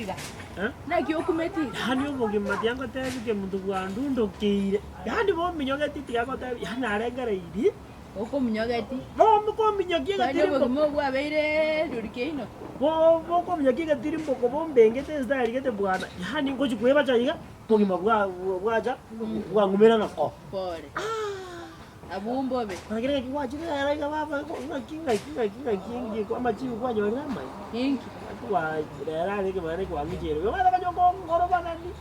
iga? Eh? Naki okumeti iga? Yaani obogima tiangotebi kemonto bwandundokeire, yaani bominyogeti tiagotebi, yaani narengereiri. Okominyogeti. Bokominyokia Kwani egetirimboko. obogima obwo bwabeire riori kiaino? Bo bokominyokia egetirimboko bombengete ensitari gete bwana, yaani ngochi kwebacha iga, obogima bwa bwacha bwang'umera ng'a ko. Pore. Abwo mbobe. Lakini ng'aki gwachire rero iga baba ng'aki ng'aki ng'aki ng'aki nki amachibu kwanyorire amaya. Inki? Ng'aki gwachire rero are ekemang'ana ekwang'ucheire. Omanyete konya okongorobanani.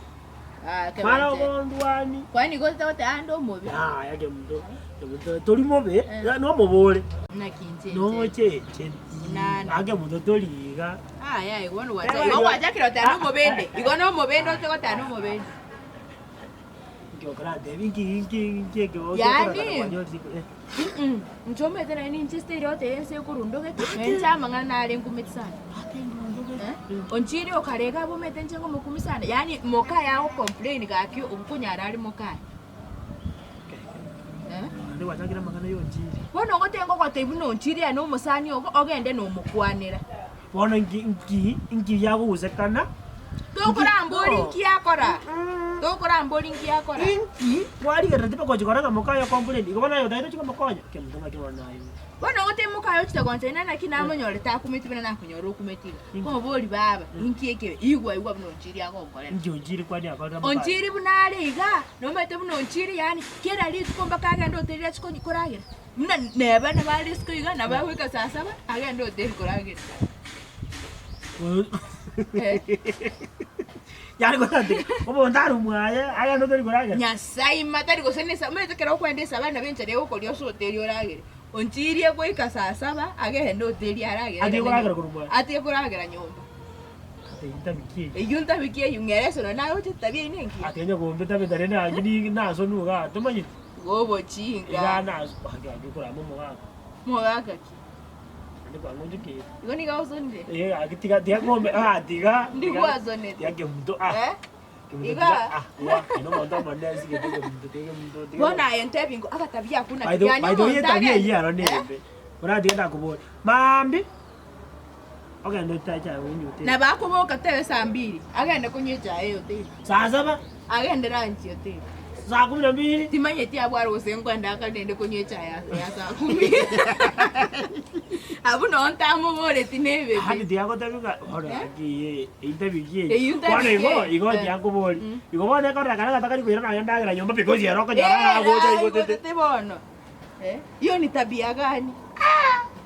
Ah, Mara kemanche. okondwani. Kwani igo otagoteba ande omobe? Yaya kemunto, kemunto tori mobe, Eh. nomobore. Naki inche inche. Nocheche. Munana. Ake kemunto tori iga. Aya igo bono gwacha igo gwachakire goteba nomobende. Igo nomobende oche goteba nomobende. Inki okorantebi inki inki inki ekio Yaani? okorakana kwanyorire eh. Mm inche omanyete naende ninche style goteba ense ekorundogete, nonye inche amang'ana nare nkumeti sana. Eh, onchiri okare iga abwo omanyete inche ngomokumi sana, yaani mokaye ago complain gaki okonyara are mokaye. Eh. Naende gwachakire amang'ana ya onchiri. Bono ogoteba ngogotebi buna onchiri aye na omosani ogo, ogende nomokwanera. Bono inki inki inki biagogusekana? Tokorambori nki akora, tokorambori nki akora. Inki kwarigerera tibagochi korora ng'a mokaye okomplain, igo bono aye otagete ochie komokonya? Kemonto ng'aki bono naye oyo. Bono ogotebia mokaye ochete goncha ina naki namonyorete akumeti buna nakonyora okumeti iga. Nkomobori baba, inki ekebe? Igwa igwa buna Onchiri agonkorera. Inki Onchiri kwani akorera mokaye? Onchiri buna are iga, nomanyete buna Onchiri yaani kera rituko mpaka agende hoteli achie konyi koragera. Buna neba nabo are isiko iga, nabo agoika saa saba, agende hoteli koragera. Eh. Yaani korante, omonto are mwaye, agende hoteli koragera? Nyasae ima tari gose ne esa omanyete ekero okoenda esaba nabo enchera egokoria ase hoteli oragere. Onchirie goika saa saba, agende hoteli aragere Atige koragera korwa mwaye? Atige koragera nyomba. Ati eyio ntabiki eyio. Eyio ntabiki eyio, ng'ere ase nonye naroche tabia eyio nengiya. Ati onye gombe tabete rende naki ni nasonwe igaa, tomanyeti? Gobochinga. Igaa naso gaki gaki okorama omogaka. Mogaka ki? Naende kwang'onchokeire. Igo nigo agosonire? Eh gaki tiga tiga ng'ombe ah tiga. Ndi gwasonete. Tiga kemunto ah. Eh? Kemunto Iga. tiga ah iga aye nomonto omonene asigete kemunto tiga kemunto tiga. Bono aye ntebi ngo agatabia akwo By naki the yaani by the way omonto etabia agende eyio ero nembe. Oratige ndakoboria, maambia ogende otae echae onywe hoteli. Nabo akoboka tebe saa mbili agende konywa echae ehoteli. Saa saba. Agende lunch hoteli. Saa kumi na mbili. Timanyeti abwo are gose nkoenda akagende konywa echae ya ya saa kumi. Abwo noo ntamoboreti nebebe. Hadi tiagotebi ng'a bono Eh? gaki eye interview ki eye. Eyio Bono interview igo ki eye? igo Eh. tiakobori. Mm. Igo bono ekororekana ng'a takari koirana nonya endagera nyomba because ere okonyora Eh, agocha aigotete. aigotete bono. Eh, hiyo ni tabia gani?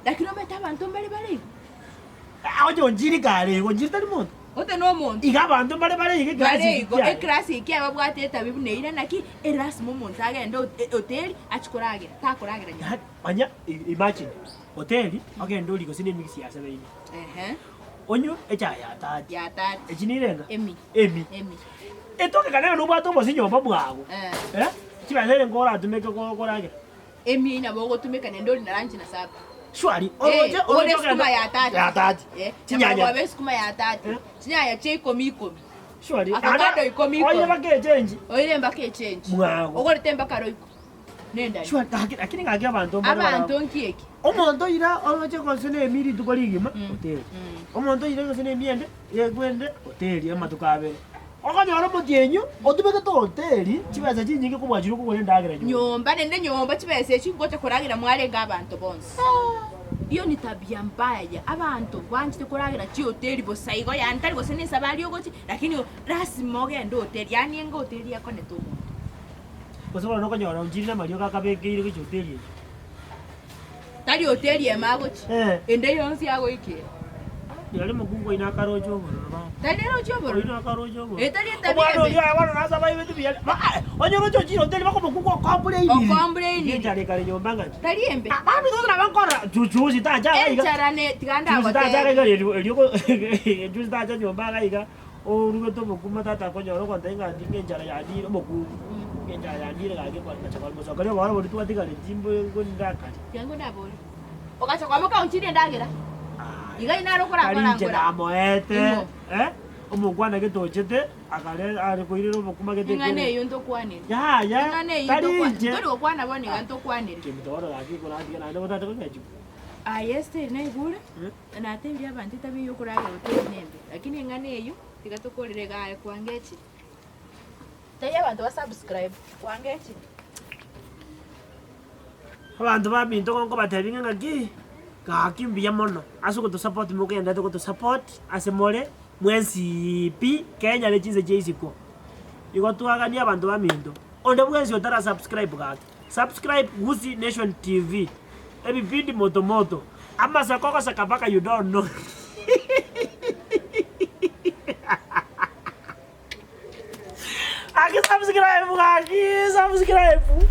Lakini omanyete abanto mbare bare igo. Oche onchiri kare igo, onchiri tari monto. Ote nomonto. Iga abanto mbare bare iga ekerasi Bare igo, kiaye. ekerasi eke ababwate etabi buna eira naki, erasima omonto agende hot- hoteli achie koragera, takoragera nyomba. Yaani, manya imagine, hoteli, ogende orie gose na emigisi ya sebeini, Ehe, onywe echae ya tati. ya tati. Echi nirenga? Emi. Emi. Emi. Etoke kare nobwate obosie nyomba bwago, Eh. eh, chibesa ere nkoratumeke ko- koragera. Emi nabo ogotumeka naende ori na lunch na supper. Surely, Eh, oroche ore oroche sukuma ogenda ya tati. ya tati. Eh, Chinyanya. nabo kwabe sukuma ya tati. Eh. Chinyanya chia ikomi ikomi. Surely, Avocado ikomi ikomi. Oye mpaka echange. Oire mpaka echange. Mwago. Ogorete mpaka roiko. Nendari. Surely, lakini lakini ng'aki abanto mbare Abanto barabwo. nki eki? Omonto oira oroche gose na emi rituko rigima, Mm. hoteli. Mm. Omonto oira gose na emi ende, ekwende hoteli amatuko abere. Okonyora omotienyi otumegete hoteli chibesa chinyinge kobua chiria okogora endagera nyomba. Nyomba naende nyomba chibesa echi ngocha koragera mwarenge abanto bonsi. Hiyo ni tabia mbaya abanto banchete koragera chihoteli bosa igo yaani tari gose nesabari ogochia lakini lasima ogende hoteli yaani enga hoteli ekonete omonto. Gose bono okonyora onchiri namariogo akabekeire gochia hoteli eyio. Tari hoteli emo agochia, Eh. ende yonsi agoikera. Rirorio omokungu oino akaroche obororo baba. Tari eroche obororo. Oino akaroche obororo. Eh, tari etabia Omwana embe. oyio aye bono nase abaibeti buya. Ba- ah, onye oroche ochire hoteli mpaka omokungu okomplainire. Okomplainire. Enchara ekare nyomba ng'aki. Tari embe. Ah, bambi gose nabo nkorora juzi tacha iga iga. Enchara ne tiga Juzi tacha iga ndagotebie. iga erio erio juzi tacha nyomba iga iga. Orugete obokima tata akonyora ogontebia ng'a ng'a enchara yandire omokungu, ng'a enchara yandire gaki ngacha komosokeria oboro boria twatigareti mbo ndakare. Tiga nabore. Ogacha kwamoka onchirie endagera. Iga inaro Tari okorakora inche nkora. namoete Ing'o? eh, omokwana gete ochete akare are koirera obokima gete Ing'ana ekere. eyio ntokwanere. Yaya, Ing'ana eyio tari ntokwa- inche. Ntori gokwana bono iga ntokwanere. Kemunto bono gaki koratiga naende botate kong'echigwa. Aye Esteri naigure, Eh? natebirie abanto etabi eyio okoragera otari nembe. Lakini eng'ana eyio. Tiga tokorere iga aye kwangechire. Tebia abanto ba subscribe, kwangechire. Abanto baminto nkobatebia ng'a ng'aki, gaki mbuya mono ase ogotosupport mogendererete gotosupport ase more mwensiiii pi Kenya ne chinse chia isiko. Igo twagania abanto baminto, onde bwensi otara subscribe gaki, subscribe Gusii Nation TV, ebipindi moto moto, amaseko ogoseka mpaka you don't know. Gaki subscribe gaki subscribe.